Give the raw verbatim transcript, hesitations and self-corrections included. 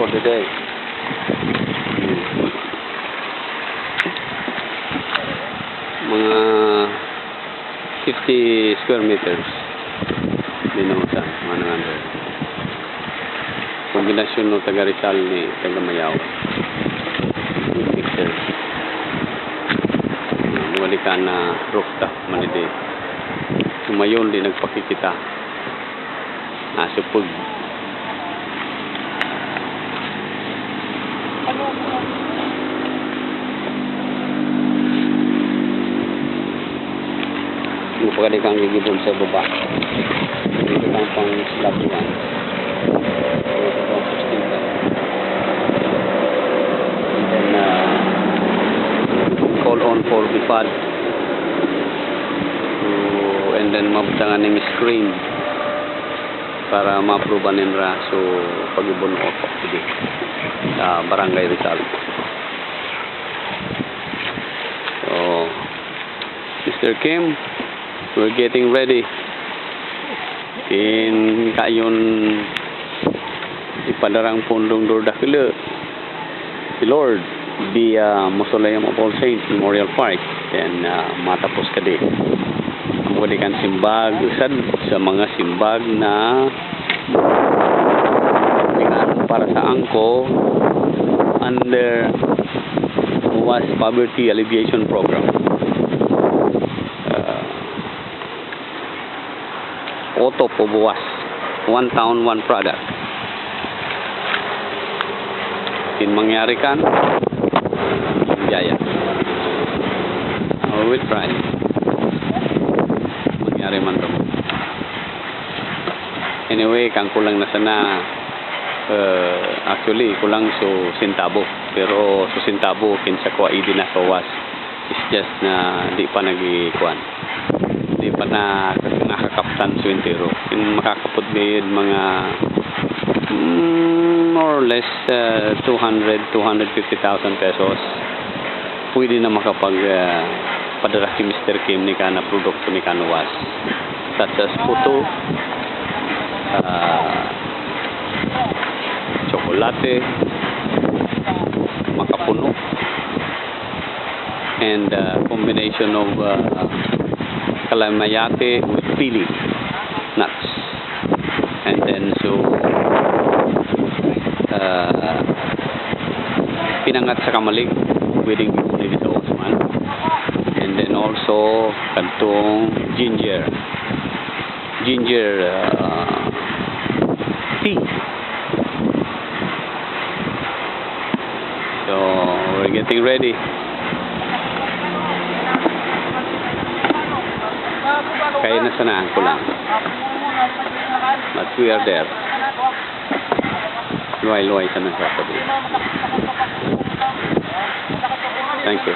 For the day. Mga fifty square meters. Minusan, mga nangandar. Kombinasyon no taga Rizal ni taga Mayaw. Mixer. Mga di ka na rooftop, manidi. Sumayon, di nagpakikita. Asupug. Magpakadi kang gigibon sa baba. Dito kang pang slab one. Dito kang sixteen. And then, uh, call on for bipad. So, and then, mabtangan ning screen. Para ma-approve-an ninira so pagibon o otop didi sa Barangay Rizal. So, Mister Kim, we're getting ready. King kayun ipadarang pundung dordakila. Si Lord, di, ah, Mausoleum of All Saints Memorial Park. Then, ah, matapos kadi. Amu kadi kan simbag, usad sa mga simbag na, na para sa angko under WASH Poverty Alleviation Program. Ah, Otop o WASH, one town, one product. Ing mangyari kan, jaya. Oh, we'll try. Mangyari man to. Anyway, kan kulang na sana, eh, actually, kulang so sintabo. Pero so sintabo, king sa kuwa idi na so WASH. It's just na di pa nagikuan. Di pa na, nakakaptan so entero. Ing makakaput bid mga, mm, more or less, uh, two hundred, two hundred fifty thousand pesos. Pwede na makapag, uh, padara ki Mister Kim nika na produkto nika na WASH. Such as putu, uh, tsokolate, makapunu, and, uh, combination of, uh, kalamayate with pili nuts. And then so, uh, pinangat sa kamalig, pwedeng gihuli sa osman. And then also, kadtong ginger. Ginger, uh, tea. So, we're getting ready. Kaya na sana kulang. But we are there. Luway-luway sana sa tabi. Thank you.